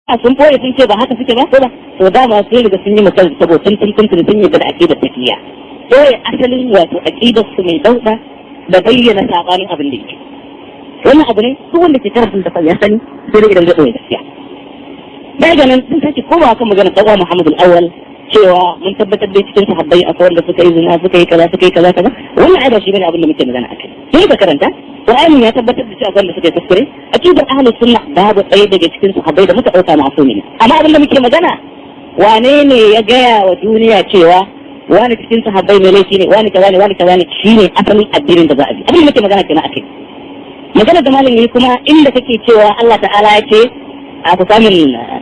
A sun boye sun ce ba haka suke ba, ko ba? To dama sai riga sun yi misal saboda sun tun sun yi da aqidar tafiya. Boye asalin wato aqidar su mai dauda da bayyana sabanin abin da yake. Wannan abu ne duk wanda ke karanta da ya sani, sai dai idan zai boye gaskiya. Daga nan sun sake komawa kan magana tsawa Muhammad al-Awwal, cewa mun tabbatar da cikin sahabbai akwai wanda suka yi zina, suka yi kaza, suka yi kaza kaza. Wannan ai ba shi bane abin da muke magana akai. Sai ka karanta Qur'ani, ya tabbatar da cewa akwai wanda suka yi kuskure. Aqidar ahlus sunna, babu ɗaya daga cikin sahabbai da muka ɗauka ma'asumi ne. Amma abin da muke magana, wane ne ya gaya wa duniya cewa wani cikin sahabbai mai laifi ne, wani kaza ne, wani kaza ne? Shine asalin addinin da za a bi. Abin da muke magana kenan akai. Magana da malam yi kuma, inda kake cewa Allah ta'ala ya ce a ku samun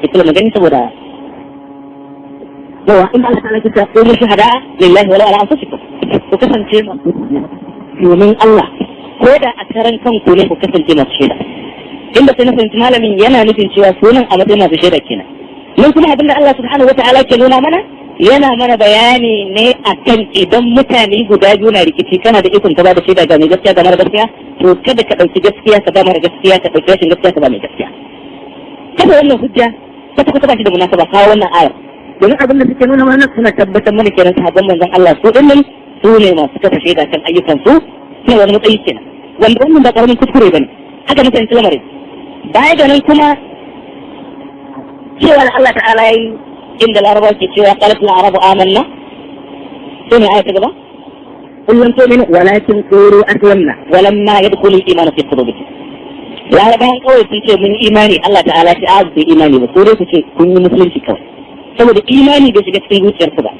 ikula magani, saboda yawa inda Allah ta'ala ke cewa kunu shuhada lillahi walau ala anfusikum, ku kasance domin Allah ko da a karan kanku ne, ku kasance masu shaida. Inda sai na fahimci malamin yana nufin cewa sunan a matsayin masu shaida kenan. Mun kuma abinda Allah subhanahu wata'ala ke nuna mana, yana mana bayani ne akan idan mutane guda biyu na rikici, kana da ikon ka ba da shaida ga mai gaskiya ga mara gaskiya. To kada ka ɗauki gaskiya ka ba mara gaskiya, ka ɗauki rashin gaskiya ka ba mai gaskiya. Kada wannan hujja kwata kwata ba shi da munasaba kawo wannan ayar, domin abin da suke nuna mana, suna tabbatar mana kenan sahabban manzon Allah su dinnan su ne masu kafa shaida kan ayyukan su, suna wani matsayi kenan, wanda wannan ba karamin kuskure bane. Haka na fahimci lamarin. Baya ga nan kuma, cewa Allah ta'ala yayi inda Laraba ke cewa qalat al-arabu amanna, sai ne aya ta gaba, قل لم تؤمنوا ولكن قولوا أسلمنا ولما يدخل الإيمان في قلوبكم. Larabawan kawai sun ce mun imani. Allah ta'ala ce a bai imani ba, ko dai ku ce kun yi musulunci kawai, saboda imani bai shiga cikin zuciyarku ba.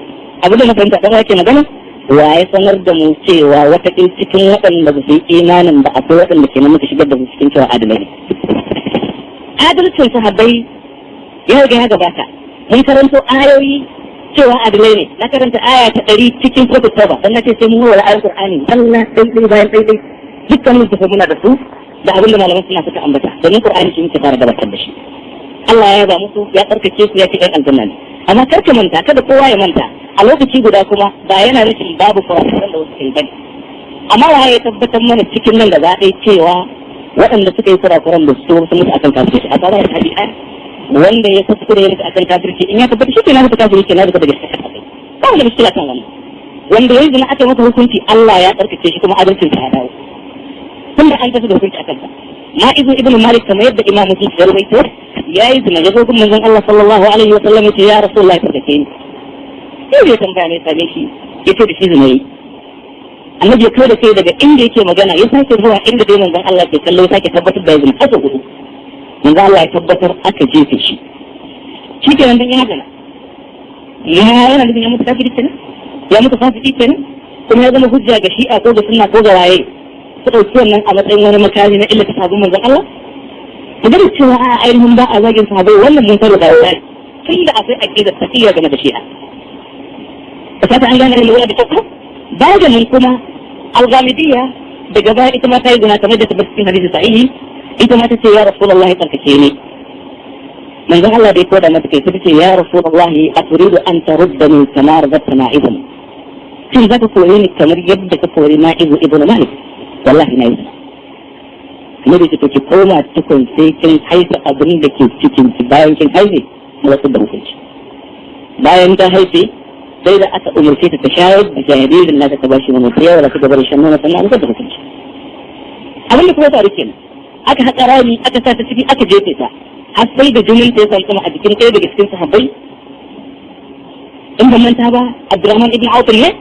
Abu da na fahimta dan yake magana, wa ya sanar da mu cewa wata cikin waɗanda ba su yi imanin ba akwai waɗanda ke muka shigar da su cikin cewa adalai ne? Adalcin sahabbai ya riga ya gabata. Mun karanto ayoyi cewa adalai ne. Na karanta aya ta 100 cikin Suratul Tauba, dan nace sai mun wala ayoyin Qur'ani Allah dai dai bayan dai dai. Dukkanin su muna da su da abin da malaman suna suka ambata, domin Qur'ani shi muke fara gabatar da shi. Allah ya yaba musu, ya tsarkake su, ya ce ɗan aljanna ne. Amma kar ka manta, kada kowa ya manta, a lokaci guda kuma ba yana nufin babu kurakuran da wasu kai bane. Amma waye ya tabbatar mana cikin nan gaba ɗaya cewa waɗanda suka yi kurakuran da su sun mutu akan kafirci? A tsara hadisi, wanda ya kuskure ya mutu akan kafirci, in ya tabbata shi ke na mutu kafirci ke na daga cikin ba wanda mushkila kan wannan. Wanda ya yi zina aka masa hukunci, Allah ya tsarkake shi kuma adalcin sa ya dawo tunda an tafi da hukunci akan sa. Ma'izu ibn Malik, kamar yadda Imam Muslim ya rawaito, yayi zina, ya zo gun manzon Allah sallallahu alaihi wa sallam, yace ya Rasulullahi, tsarkake ni. Sai ya tambaya ne same shi, yace da shi zina yi. Annabi ya kai da kai daga inda yake magana, ya sake zuwa inda dai manzon Allah ke kallo, ya sake tabbatar da zina aka gudu. Manzon Allah ya tabbatar, aka jefe shi. Shikenan, dan ya gana ya yana nufin ya mutu kafiri kenan, ya mutu fasiki kenan, kuma ya zama hujja ga Shi'a ko ga Sunna ko ga waye su ɗauki wannan a matsayin wani makami na illata sabon manzon Allah. Magana cewa a ainihin ba a zagin sahabbai, wannan mun karo da wani tun da akwai aqidar taqiyya game da Shi'a. Da fata an gane lura da kyau. Baya da nan kuma, al-Ghamidiyya daga baya ita ma ta yi zina, kamar da tabbata cikin hadisi sahihi. Ita ma ta ce ya Rasulullahi, tsarkake ni. Manzon Allah bai koda mata kai, ta ce ya Rasulullahi, aturidu an taruddani kama radatta Ma'izan? Shin zaka kore ni kamar yadda ka kore Ma'izu ibn Malik? Wallahi na yi zina. Annabi ce to ki koma tukun, sai kin haifa abin da ke cikin ki. Bayan kin haife mu wasu da hukunci. Bayan ta haife, sai da aka umarce ta ta shayar da jaririn nata, ta bashi nono, sai yawa ta gaba da shan nono, sannan an da hukunci. Abin da kuma faru kenan, aka haƙa rami, aka sa ta ciki, aka jefe ta, har sai da jinin ta ya sama a jikin ɗaya daga cikin sahabbai. In ban manta ba, Abdurrahman ibn Auf ne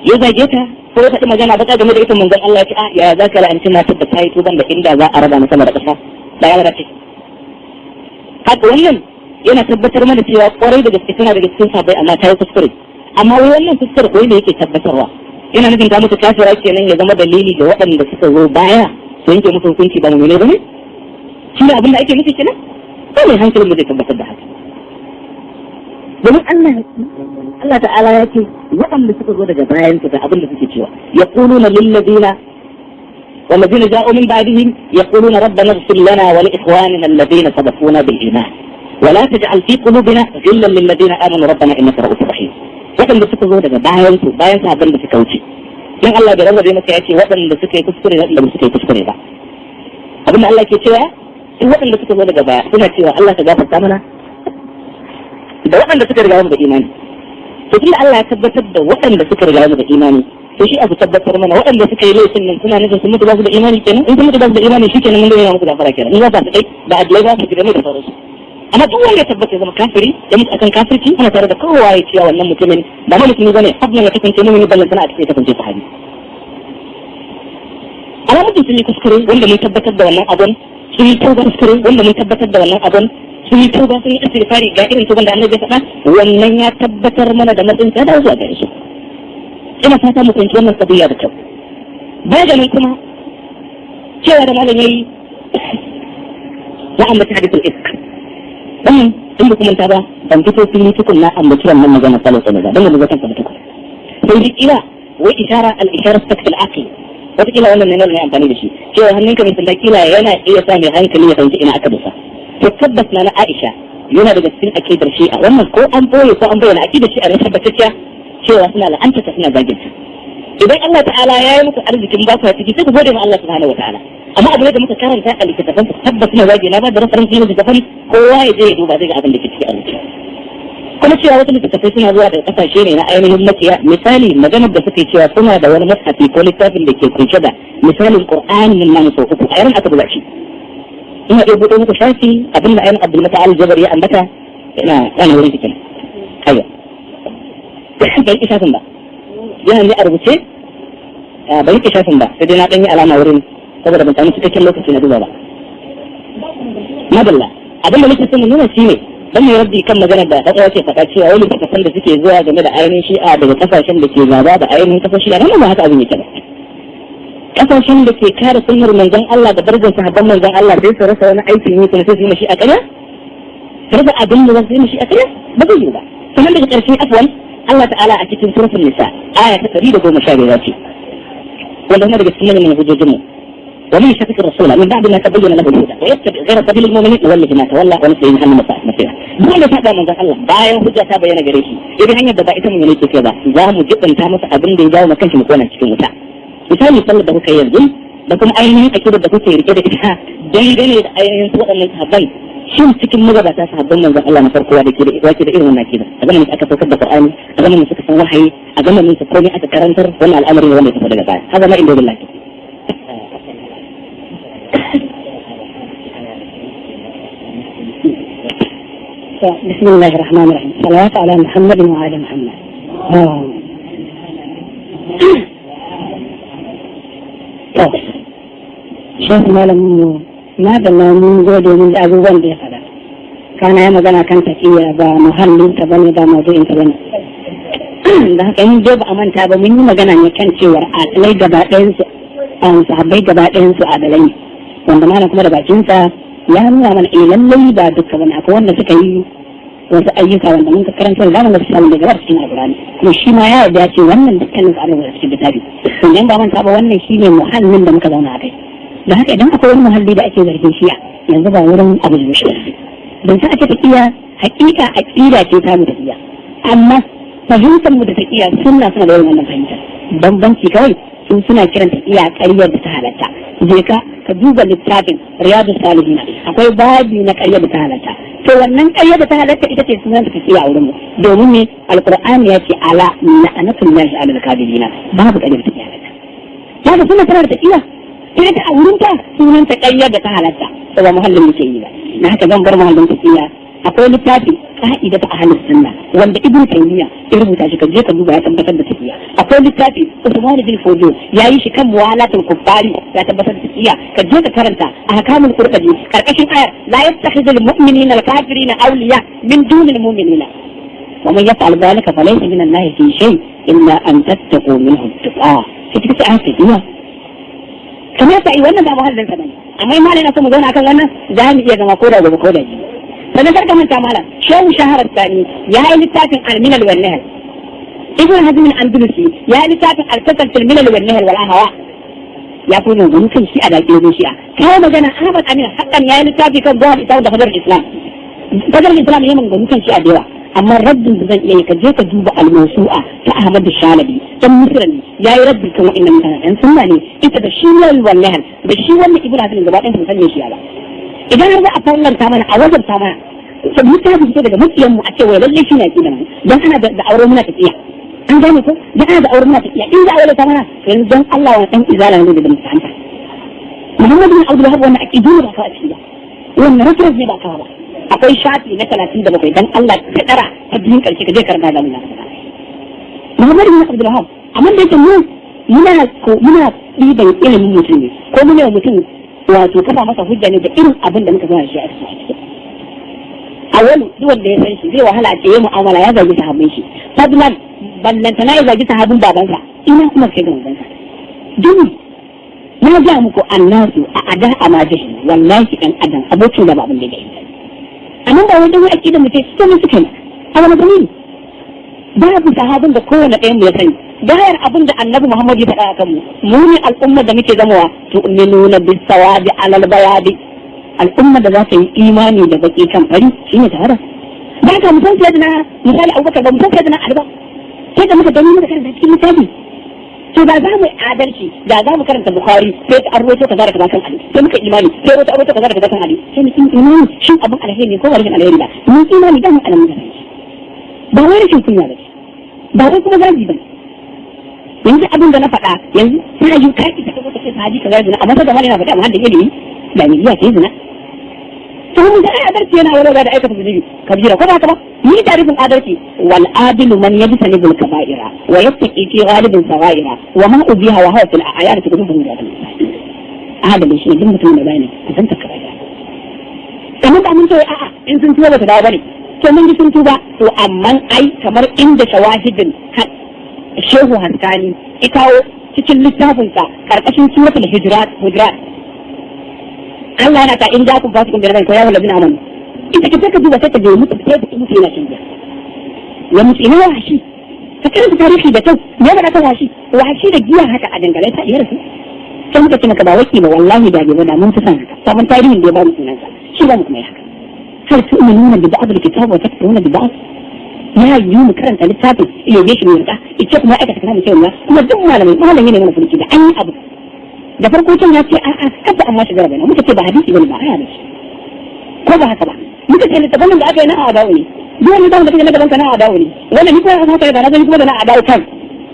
ya zage ta ko ya faɗi magana baka game da ita. Manzon Allah ya ce a yaya za ka la'anci matar da ta yi tuban da inda za a raba na sama da ƙasa da ya wadace? Haka wannan yana tabbatar mana cewa kwarai da gaske tana daga cikin sahabbai, amma ta yi kuskure. Amma wai wannan kuskure ko ne yake tabbatarwa, yana nufin ta mutu kafira kenan, ya zama dalili ga waɗanda suka zo baya su yanke musu hukunci ba mu'mine bane? Shi ne abin da ake nufi kenan? Ko mai hankalin mu zai tabbatar da haka? Domin Allah ta'ala ya ce waɗanda suka zo daga bayan su da abin da suke cewa yaquluna lil ladina والذين جاءوا من بعدهم يقولون ربنا اغفر لنا ولإخواننا الذين سبقونا بالإيمان ولا تجعل في قلوبنا غلا للذين آمنوا ربنا إنك رؤوف رحيم. Waɗanda suka zo daga bayan su, bayan sahabban da suka wuce, dan Allah bai rarrabe maka yace waɗanda suka yi kuskure da waɗanda suka yi kuskure ba. Abinda Allah ke cewa Duk waɗanda suka zo daga baya suna cewa Allah ka gafarta mana da waɗanda suka riga mu da imani. To tunda Allah ya tabbatar da waɗanda suka riga mu da imani, to shi abu tabbatar mana waɗanda suka yi laifin nan suna nufin sun mutu ba su da imani kenan. In sun mutu ba su da imani, shi kenan mun daina musu gafara kenan. In za su kai ba adalai ba su game da sauransu. Amma duk wanda ya tabbata ya zama kafiri, ya mutu akan kafirci, ana tare da kowa ya cewa wannan mutumin ba ma musulmi bane, fadlan ya kasance mumini, ballan sana a cikin ya kasance sahabi. Amma mutum sun yi kuskure wanda mun tabbatar da wannan abun, sun yi tuba, kuskure wanda mun tabbatar da wannan abun, sun yi tuba, sun yi istighfari, ga irin tuban da Annabi ya faɗa, wannan ya tabbatar mana da matsayin ta da zuwa gare shi. Ina fata mu fahimci wannan qadiyya da kyau. Baya ga nan kuma, cewa da malam yayi ya ambaci hadithul ifk, wannan in ba kuma ta ba, ban fito fili tukun na ambaci wannan magana sallallahu alaihi wasallam dan ba zan tabbata tukun. Sai dai kila wai ishara, al ishara takfil aqli, wataƙila wannan ne mai amfani da shi cewa hannunka mai sanda kila yana iya sa mai hankali ya fahimci ina aka dosa. To tabbas na Aisha yana daga cikin akidar Shi'a wannan, ko an boye ko an bayyana, akidar Shi'a ne tabbatacciya cewa suna la'anta ta, suna zagin ta. Idan Allah ta'ala ya yi muku arzikin ba ku ciki, sai ku gode ma Allah subhanahu wa ta'ala. Amma abu ne da muka karanta a littattafan su, tabbas suna zagi. Na ba da reference na littattafan, kowa ya je ya duba zai ga abin da ke ciki a rubuce. Kuma cewa wasu littattafai suna zuwa daga kasashe ne na ainihin makiya, misali maganar da suka yi cewa suna da wani mushafi ko littafin da ke kunshe da misalin Qur'ani nan namu sau uku, a yaran aka buga shi. Ina iya buɗe muku shafi abin da ainihin Abdul Muta'al Jabar ya ambata. Ina wani wurin cikin ayo ban ki shafin ba, yana ne a rubuce, ban ki shafin ba, sai dai na ɗan yi alama wurin saboda ban samu cikakken lokaci na duba ba. Madalla, abin da nake son nuna shine dan mai raddi kan magana da ɗan ke faɗa cewa wani littattafan da suke zuwa game da ainihin Shi'a daga kasashen da ke gaba da ainihin kasar Shi'a, nan ba haka abin yake ba. Kasashen da ke kare sunnar manzon Allah da darajar sahabban manzon Allah, sai su rasa wani aikin yi kuma sai su yi Shi'a ƙarya? Su rasa abin da za su yi Shi'a ƙarya? Ba zai yi ba. Sannan daga ƙarshe, afwan, Allah ta'ala a cikin suratul Nisa aya ta 115 ce, wanda kuma daga cikin manyan hujjojinmu: ومن يشاقق الرسول من بعد ما تبين له الهدى ويتبع غير سبيل المؤمنين نوله ما تولى ونصله جهنم وساءت مصيرا. Duk wanda saba manzon Allah bayan hujja ta bayyana gare shi, idan hanyar da ba ita mun yake ba, za mu jibanta masa abin da ya jawo kanshi, mu kona cikin wuta. Misali sallar da kuka yi yanzu da kuma ainihin akidar da kuke rike da ita dangane da ainihin su waɗannan sahabban, shin cikin magabata sahabban manzon Allah na farko da ke da wake da irin wannan akida? A zamanin aka saukar da Qur'ani, a zamanin suka san wahayi, a zamanin su komai aka karantar. Wannan al'amari ne wanda ya tafi daga baya. Haka ma inda billahi. بسم الله الرحمن الرحيم، صلوات على محمد وآل محمد. To, shehu malamin mu na da mun gode, mun ji abubuwan da ya faɗa. Kana ya magana kan taƙiyya, ba muhallin ta bane, ba maudu'in ta bane. Da haka in ba a manta ba, mun yi magana ne kan cewar adalai gaba ɗayan su, sahabbai gaba ɗayan su adalai ne. Wanda malam kuma da bakinsa ya nuna mana eh lallai ba duka bane, akwai wanda suka yi wasu ayyuka wanda mun ka karanta da wanda su samu daga cikin Alƙur'ani. Kuma shi ma ya yarda, ya ce wannan dukkanin su an rubuta cikin littafi. To idan ba manta ba, wannan shine muhallin da muka zauna a kai. Da haka idan akwai wani muhalli da ake zargin Shi'a yanzu, ba wurin abu da shi don sa ake taqiya. Hakika aqida ce ta mu taqiya, amma fahimtar mu da taqiya sunna suna da irin wannan fahimtar. Bambanci kawai, su suna kiran taqiya ƙaryar da ta halatta. Je ka ka duba littafin Riyadu Salihin, akwai babi na ƙaryar da ta halatta. To wannan ƙaryar da ta halatta ita ce sunan ta taqiya a wurin mu. Domin ne Alqur'ani ya ce ala la'anatullahi alal kadibina, babu ƙaryar da ta halatta. Haka suna tana da taqiya ita a wurin ta sunan ta ƙaryar da ta halatta. To ba muhallin muke yi ba, na haka zan bar muhallin taqiya. Akwai littafi Ka'ida ta Ahlus Sunna wanda Ibnu Taymiya ya rubuta shi, ka je ka duba, ya tabbatar da taqiya. Akwai littafi Usman bin Fodio ya yi shi kan muwalatul kuffari, ya tabbatar da taqiya. Ka je ka karanta Ahkamul Qurtubi karkashin ayar la yattakhidul mu'minina al-kafirina awliya min dunil mu'minina wa man yaf'al dhalika falaysa min Allah fi shay illa an tattaqu minhu tuqa. Sai kika ce ayat taqiya kamar yasa wannan ba muhallin sa bane, amma in malai na so mu zauna akan wannan, za mu iya zama ko da gobe ko da jibi. Sannan kar ka manta, malam Shehu Shahar Sani ya yi littafin Al-Milal wal Nihal, Ibn Hazm al-Andalusi ya yi littafin Al-Fasl fil Milal wal Nihal wal Ahwa, ya fi maganganu kan Shi'a da ƙirin Shi'a. Kawo magana Ahmad Amin Hakan ya yi littafi kan Buhari Islam da Fadar Islam. Fadar Islam ya maganganu kan Shi'a da yawa, amma raddin da zan iya yi, ka je ka duba Al-Mawsu'a ta Ahmad Shalabi, dan Misra ne, ya yi raddi kan wa'annan mutanen ɗan sunna ne. Ita da shi wal Nihal da shi wannan Ibn Hazm gaba ɗayan sun san me Shi'a ba. Idan har za a farlanta mana a wajabta mana to mu ta fito daga makiyan mu a ce wai lalle shi ne aqida mu, dan ana da aure muna tafiya, an gane ko? Dan ana da aure muna tafiya, in za a wajabta mana yanzu, dan Allah wa dan izala ne da mutanta Muhammad bin Abdul Wahhab, wannan aqidu ne ba ka a ciki ba, wannan reference ne ba ka ba. Akwai shafi na 37, dan Allah ka tsara ta biyun karshe ka je karanta da mun Muhammad bin Abdul Wahhab. Amma da yake mu muna ko muna ɗiban ilimin mutum ne, ko muna mutum wato kafa masa hujja ne da irin abin da muka zama shi a cikin awalu. Duk wanda ya san shi zai wahala a ce ya mu'amala ya zagi sahabban shi, fadlan ballantana ya zagi sahabin babansa. Ina kuma kai ga babansa duk na ga muku annasu a ada a majahi. Wallahi dan adam abokin da ba abin da ya yi amma ba wanda wai akida mutum to mun suka yi a wani dalili. Babu sahabin da kowane ɗayan mu ya sani gayar abin da Annabi Muhammad ya faɗa akan mu. Mu ne al'ummar da muke zamowa tu'minuna bis-sawabi alal bayadi, al'umma da za ta yi imani da baki kan fari shine tare da haka. Musan sayyidina misali Abubakar ba, musan sayyidina Ali ba, sai da muka gani muka karanta cikin littafi. To da za mu yi adalci, da za mu karanta Bukhari, sai an ruwaito kaza da kaza kan Ali, sai muka imani, sai wata ruwaito kaza da kaza kan Ali, sai mu imani. Shin abin alheri ne ko ba rashin alheri ba? Mun imani da mun alamun da ba wai rashin kunya ba, ba wai kuma zagi ba. Yanzu abin da na faɗa yanzu sai yi kai ka ka ce sahabi kaza zina, amma sai da yana faɗa amma da ilimi da ni iya ce zina. To mun ga adalci yana wani da aikata zunubi kabira, ko ba haka ba? Ni tarifin adalci: wal adilu man yajtanibu al kaba'ira wa yattaqi fi ghalibin sagha'ira wa ma ubiha wa huwa fil a'yan tukudu da adalci. Shi duk mutum da bayani kusan ta kaba'ira, amma ba mun ce a'a in sun tuba ba ta dawo bane. To mun ji sun tuba, to amma ai kamar inda shawahidin Shehu Hankani ikawo cikin littafinsa karkashin suratul Hujurat, Allah yana ta in ja kun fasu kun bi ko ya wala bin amanu, ita ka ka duba sai ka je mutu, sai ka mutu yana shan giya, ya mutu. Ina washi? Ka karanta tarihi da kyau, me ya faɗa kan washi? Washi da giya haka a dangane ta iya rasu. Sai muka ce maka ba waki ba, wallahi da bai da mun fi son haka. Sabon tarihin da ya ba mu sunansa shi ba mu kuma yi haka. Hal tu'minuna bi ba'd al-kitab wa takfuruna bi ba'd? Ya yi mu karanta littafin iya je shi mu yarda ita kuma aikata kana mu cewa kuma duk malamai malami ne mana furuci da an yi abu da farko can ya ce a'a kada, amma shigar bana muka ce ba hadisi bane, ba aya ba, ko ba haka ba? Muka ce littafin da aka yi na adawu ne, duk wani littafin da kake na gaban ka na adawu ne. Wannan ni kuma haka da na gani kuma da na adawu kan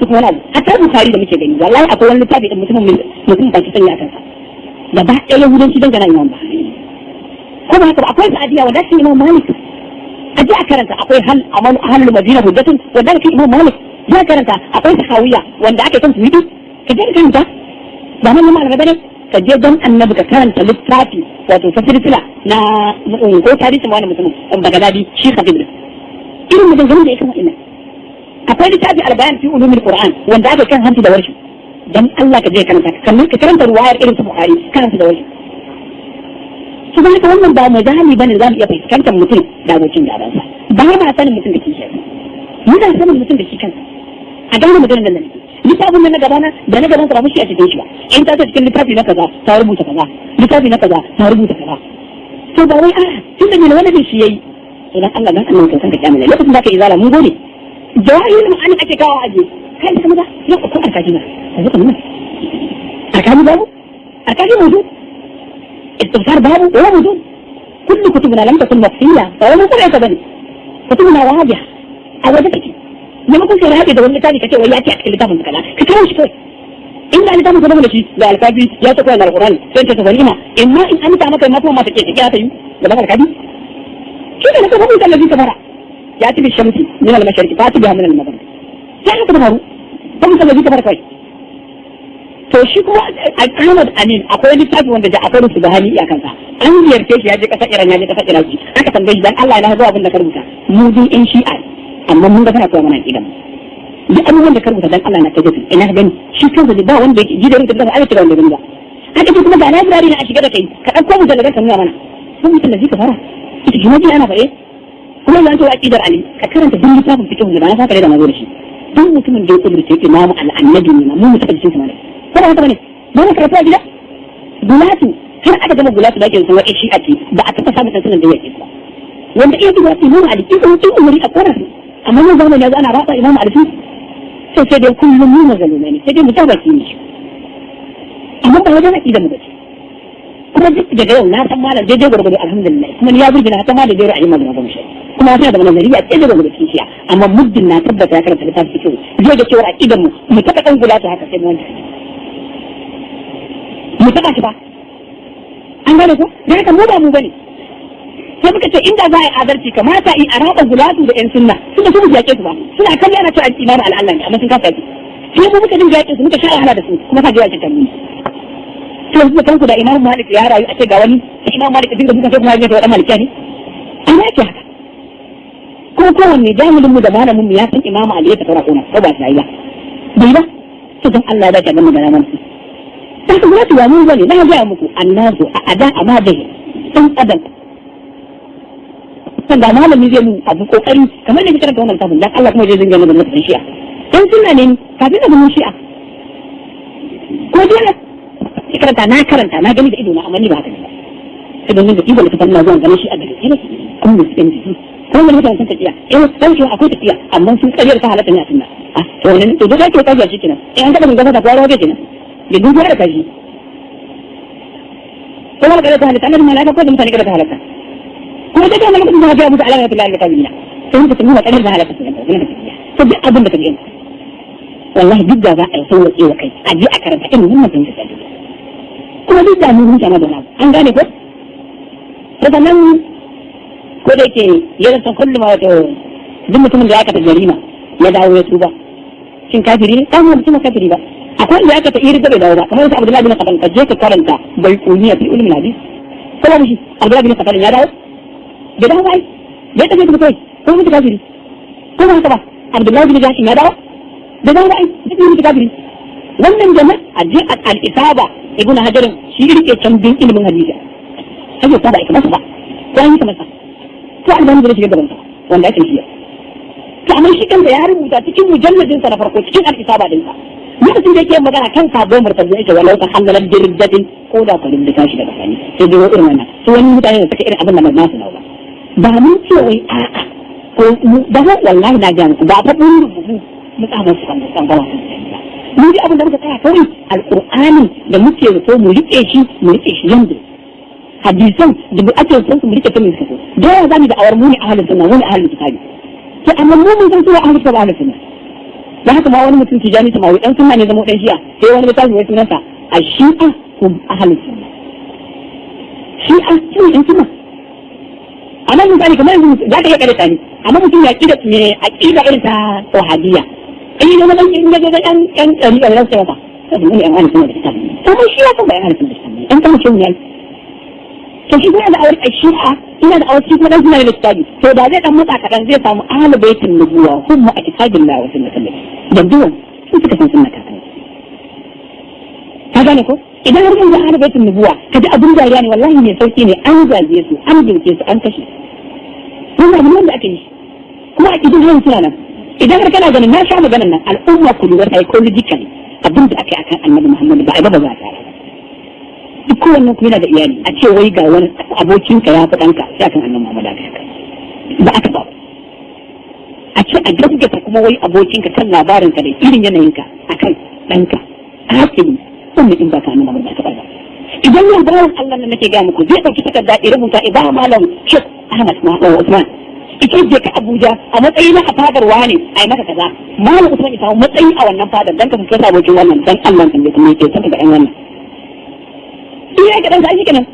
duk wani abu, hatta Bukhari da muke gani, wallahi akwai wani littafi da mutumin mutum Pakistan ya kansa gaba ɗaya yahudanci dangana Imam Bukhari, ko ba haka ba? Akwai Sa'adiya wanda shi Imam Malik, a je a karanta. Akwai hal amalu ahlul madina hujjatun wanda ake Imam Malik ya karanta. Akwai Sahawiya wanda ake kan Suwidi, ka je ka karanta. Ba nan malamai bane. Ka je don Annabi ka karanta littafi wato ta silsila na ko tarihin wani mutumin Bagadadi, shi Khatib, irin maganganun da ya kama ina. Akwai littafi Albayan fi ulumul Qur'an wanda aka kan hanci da warshi. Dan Allah ka je karanta, sannan ka karanta ruwayar irin su Bukhari, karanta da warshi su. Ba haka wannan ba majali bane za mu iya fuskantar mutum da abokin gabansa. Ba ma sanin mutum da kishiyar, muna sanin mutum da shi kansa. A gane maganar nan da nake, littafin nan na gabana da na gaban sa ba shi a cikin shi ba. In ta ce cikin littafi na kaza ta rubuta kaza, littafi na kaza ta rubuta kaza, to ba wai a'a tun da me wani shi yayi. To dan Allah dan Allah ka kanka kyamala lokacin da ka izala. Mun gode. Jawahirul ma'ani ake kawo aje kai da maza yau ko alkaji ba ka zo ka nuna alkaji babu, alkaji موجود، استغفار بابه هو موجود. كل كتبنا لم تكن مخفية، فهو من سمعت بني كتبنا واضحة. a waje take. Maimakon kai rabe da wani littafi kace wai ya ce a cikin littafin kaza, ka kawo shi kawai. In da littafin ka da shi da alkafi ya ta koyar Alqur'ani, sai ta tafi ima in ma in an ta maka ma kuma ma take take ta yi gaban alkafi. Shi ne ka fahimta allazi kafara ya ti bi shamsi min al-mashriqi fa ti biha min al-maghrib. Sai haka ta faru, fahimta allazi kafara kai. To shi kuma Ahmad Amin akwai littafi wanda Ja'far Subhani ya kansa an ziyarce shi, ya je kasar Iran, ya je kasar Iraki, aka tambaye shi: dan Allah ya zo abin da ka rubuta, mu dai in Shi'a, amma mun ga kana koya mana aqidan mu, duk abubuwan da ka rubuta, dan Allah na kaje ina ka gani? Shi kansa ba wanda yake ji da rubuta da ayyuka wanda gani ba. Aka ce kuma ga library na a shiga da kai, ka dauko mujalladan ka nuna mana. Sun mutum da zika fara ita shi maji ana faɗe kuma yanzu aqidar Ali, ka karanta duk littafin fiqh da ba na saka da mazo da shi. Duk mutumin da ya kudurce imamu al-annabi ne mu mu taɓa jikin sa ne, ko ba haka bane? Ba mu karatu a gida gulatu har aka gama gulatu da ake san wa'in shi'a ce, ba a taɓa samun tantanan da yake ba wanda iya duba imamu Ali in in umari a kora su. Amma mun zamani yanzu ana raba imamu Ali, sai sai dai kullum mu mazalumai ne, sai dai mu ta baki ne, amma ba wajen aqida mu bace. Kuma Kuma duk daga yau na san malam daidai gwargwado, alhamdulillah, kuma ni ya burge na ta ma da dai ra'ayin malam ba shi, kuma sai da nazariya daidai gwargwado kishiya, amma muddin na tabbata ya karanta littafin fiqh zai ga cewa aqidan mu mu taɓa ɗan gulata haka sai mu wanda mu taɓa shi ba. An gane ko? Dan haka mu ba mu bane. Sai muka ce inda za a yi adalci, kamata in a raba gulatu da yan sunna, tunda su mu yaƙe su ba, suna kalli ana cewa imamu al'allah ne, amma sun kasa yaƙi. Sai mu muka dinga yaƙe su, muka sha wahala da su, kuma ka je yaƙin kan mu. To yanzu kanku da Imam Malik ya rayu, a ce ga wani sai Imam Malik dinga dukan, sai kuma ya ce wa dan Malikiya ne, ana yake haka. Ko kowanne jahilin mu da malamin mu ya san Imam Ali ya tafi kona ko ba sai ba bai ba. To dan Allah ya dace ga magana mana su dan ku ba mu bane. Na ga muku annasu a ada amma dai dan adam san da malami zai mu abu kokari kamar da karanta wannan littafin, dan Allah kuma zai dinga mana da shi'a dan sunna ne kafin da mun shi'a ko dole karanta. Na karanta, na gani da ido na, amma ni ba haka ne ba. Sai don da ibo littafin na zuwa ganin shi a gari ne kuma mu cikin jiki kuma mun mutane sun tafiya, eh, dan shi akwai tafiya, amma sun kariyar ta halatta ne a sunna. Ah, to wannan to duk ake kaji shi kenan. Eh, an taba gaba ta kwaro waje kenan da duk da kaji ko wala kada ta halatta annabi malaka ko da mutane kada ta halatta kuma da kana lokacin da ga mutu alama ta lalata kabila sai mutum nuna kadar da halatta sunna to duk abin da kaje wallahi duk da za a yi sauwaƙe wa kai a je a karanta irin wannan fahimta kuma duk da mun huta na da an gane ko. Daga nan ko da yake yana san kullum, wato duk mutumin da ya aikata jarima ya dawo ya tuba, shin kafiri ne? Kan mutum kafiri ba. Akwai wanda ya aikata iri da bai dawo ba, kamar yadda Abdullahi bin Qatan, ka je ka karanta bai kuniya fi ulumul hadis ko ba shi Abdullahi bin Qatan ya dawo, bai dawo ba, ai bai tafi da kai ko mutum kafiri ko ba haka ba. Abdullahi bin Jashin ya dawo, bai dawo ba, ai duk mutum kafiri. Wannan jama'a a je al-isaba, Ibnu Hajar shi rike can bin ilimin hadisi sai ta ba ita masa ba ko an yi masa ko Albani da shiga gaban sa wanda ake shi. To amma shi kansa ya rubuta cikin mujalladin sa na farko cikin al-isaba din sa, lokacin da yake magana kan sabon murtazi yake walau ta halalan birdatin ko da ka rubuta shi daga sani sai dai irin wannan su wani mutane da suka irin abin da ba nasu nawa ba mun ce wai a'a ko ba. Wallahi na ga muku ba fa mun rubutu mu tsama su kan san ba mun ji abin da muka tsaya kawai alqur'ani da muke so mu rike shi, mu rike shi yanda hadisan da mu ake son su mu rike ta mu so da yawa zamu da awar mu ne ahlus sunna, mu ne ahlul kitabi. To amma mu mun san cewa ahlus kitabi ahlus sunna da haka ma wani mutum Tijani Samawi dan sunna ne zama dan Shi'a, sai wani littafi wai sunansa a Shi'a hum ahlus sunna. Shi'a su ne sunna. Amma misali kamar yanzu za ka iya karanta ni, amma mutum ya kida me aqida irin ta wahabiyya in yi zama in ya ga yan yan ɗari da su masa sai mun yan ahlus sunna da kitabi. To mun shi ya san ba yan ahlus sunna da kitabi dan kan mutum ne. To shi kuma da awar Shi'a ina da awar shi kuma dan suna da kitabi, to da zai dan matsa kaɗan zai samu ahlul baitin nubuwa hum ma kitabillah wa sunnatin nabi da duwan su suka san sunna kakan ka gane ko. Idan har yanzu ahlul baitin nubuwa ka ji abun dariya ne, wallahi mai sauki ne, an zage su, an doke su, an kashe wannan abu wanda aka yi kuma a kidin hawan suna nan. Idan har kana ganin na sha maganan nan, al'umma ku lura psychologically abin da aka yi akan Annabi Muhammad ba a ba ba za a duk kowannen ku yana da iyali, a ce wai ga wani abokinka ya fi ɗanka sai akan Annabi Muhammad aka yi ba aka ba a ce a gaskata kuma wai abokinka kan labarinka da irin yanayinka akan ɗanka hakimi wannan in ba ka Annabi Muhammad ba ka ba. Idan yau bawan Allah nan nake ga muku zai ɗauki takarda ya rubuta ya ba Malam Sheikh Ahmad Usman ita je ka Abuja a matsayi na a fadar wani a yi maka kaza, Malam Usman ya samu matsayi a wannan fadar dan ka fuskanta abokin wannan, dan Allah kan bai kuma yake san ga ɗan wannan iya ga dan shi kenan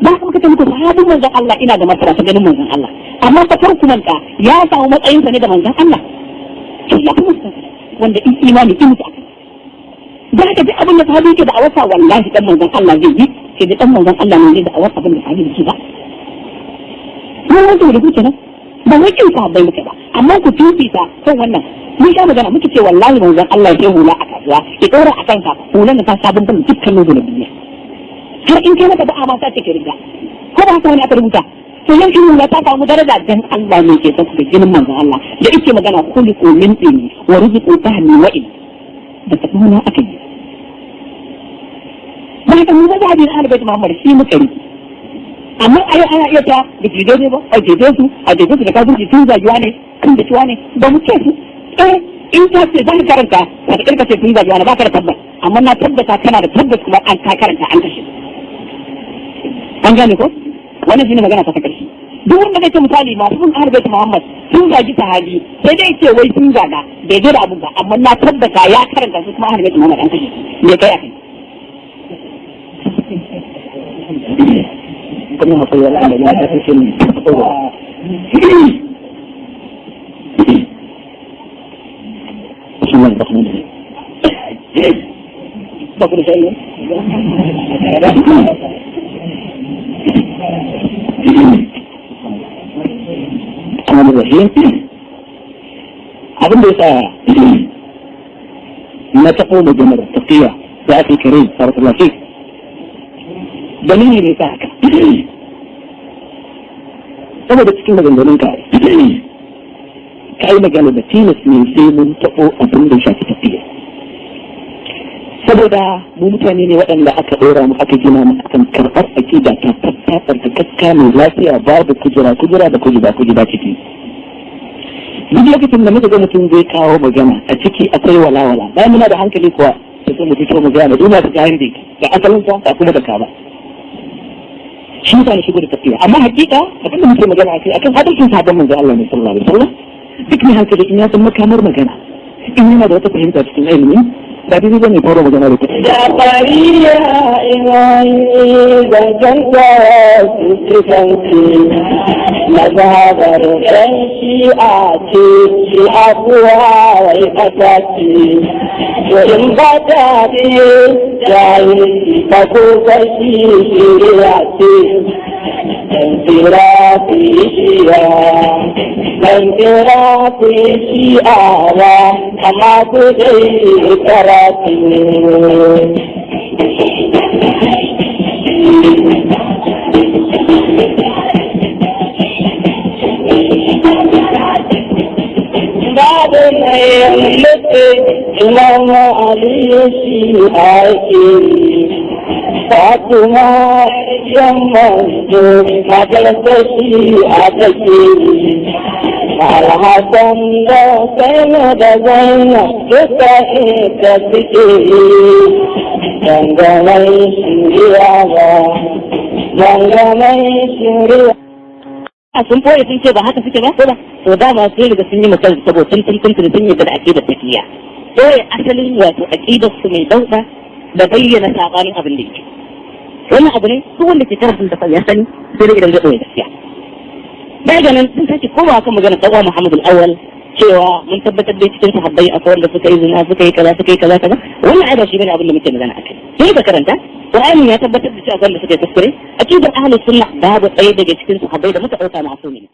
ba ka muka muku sahabin manzon Allah ina da martaba ta ganin manzon Allah, amma fa kar ku manta ya samu matsayinsa ne da manzon Allah to ya kuma wanda in imani in mutu akan da haka duk abin da sahabi yake da awasa wallahi dan manzon Allah zai yi, sai da dan manzon Allah ne zai da awasa abin da sahabi yake ba. Mun wanda da kuke nan ba wai kin sahabbai muke ba, amma ku fifita kan wannan mun sha magana muke ce wallahi manzon Allah ya hula a kasuwa ya dora a kansa hulan da ta sabon ban dukkan nono na duniya, har in kai maka ba'a ma sa ce ka riga ko ba haka wani aka rubuta. To yau in hula ta samu daraja dan Allah ne ke son da jinin manzon Allah da yake magana khuliqu min tini wa ruziqu fahmi wa in da tafuna aka yi ba haka mu ba da ahlul bait Muhammad shi muka yi. Amma a yau ana iya ta da ke daidai ba a jefe su, a jefe su da kafirci, sun zagi ne sun da ciwa ne ba mu ce su eh in ta ce za ka karanta wata kirka ce sun zagi wani ba ka da tabbas, amma na tabbata kana da tabbas kuma an ka karanta an kashe. An gane ko? Wannan shine magana ta karshe. Duk wanda zai ce misali masu bin Ahlul Bait Muhammad sun zagi sahabi, sai dai ce wai sun zaga, bai zo da abun ba, amma na tabbata ya karanta su kuma Ahlul Bait Muhammad an kashe me kai akai. Kuma akwai wani abu da ya kashe ni. بسم الله الرحمن الرحيم. بقول شيء. الرحمن الرحيم. Abin da ya sa na taɓo maganar tafiya da aka kare barakallahu fik, dalili ne sa haka, saboda cikin maganganun ka ka yi magana da tilas ne sai mun taɓo abin da shafi tafiya, saboda mu mutane ne waɗanda aka ɗora mu, aka gina mu akan karɓar aƙida ta tattaɓar da kakka mai lafiya, babu kujera kujera da kujera kujera ciki. Duk lokacin da muka ga mutum zai kawo magana a ciki akwai walawala, bayan muna da hankali kuwa, sai mu fito mu gaya ma duniya su ga yanda ga asalin sa ba kuma da ka ba. Shi yasa na shigo da tafiya, amma hakika abin da muke magana akai akan adalcin sahabban manzon Allah ne sallallahu alaihi wasallam. Duk mai hankali in ya san makamar magana, in yana da wata fahimta cikin ilimi, ba dai zai fara magana da kuɗi. Da fariya ina yi zancen da su kanki mazhabar ɗan shi'a ce, shi'a kuwa wai ƙasa ce, to in ba ta ce jahilci ba ko kashi shiriya ce, ɗan tsira ku yi shi'a, ɗan tsira ku yi shi'a ba, amma ku dai karatu. Babu mai nufi Imam Ali shi ake Fatima yan manzo matar shi a take Alhassan da Hussein da Zainab duka ita suke danganai shirya ba danganai shirya. Sun boye sun ce ba haka suke ba, ko ba to dama sun riga sun yi misali saboda sun tun tun sun yi da aqidar tafiya, boye asalin wato aqidar su mai dauda da bayyana sabanin abin da yake. Wannan abu ne duk wanda ke karanta da ya sani, sai dai idan zai boye gaskiya. Daga nan sun sake komawa kan maganar ɗan Muhammad al-Awwal cewa mun tabbatar da cikin sahabbai akwai wanda suka yi zina, suka yi kaza, suka yi kaza kaza. Wannan ai ba shi bane abin da muke magana akai. Sai ka karanta Qur'ani ya tabbatar da cewa akwai wanda suka yi kuskure. Aqidar ahlus sunna babu ɗaya daga cikin sahabbai da muka ɗauka ma'asumi ne.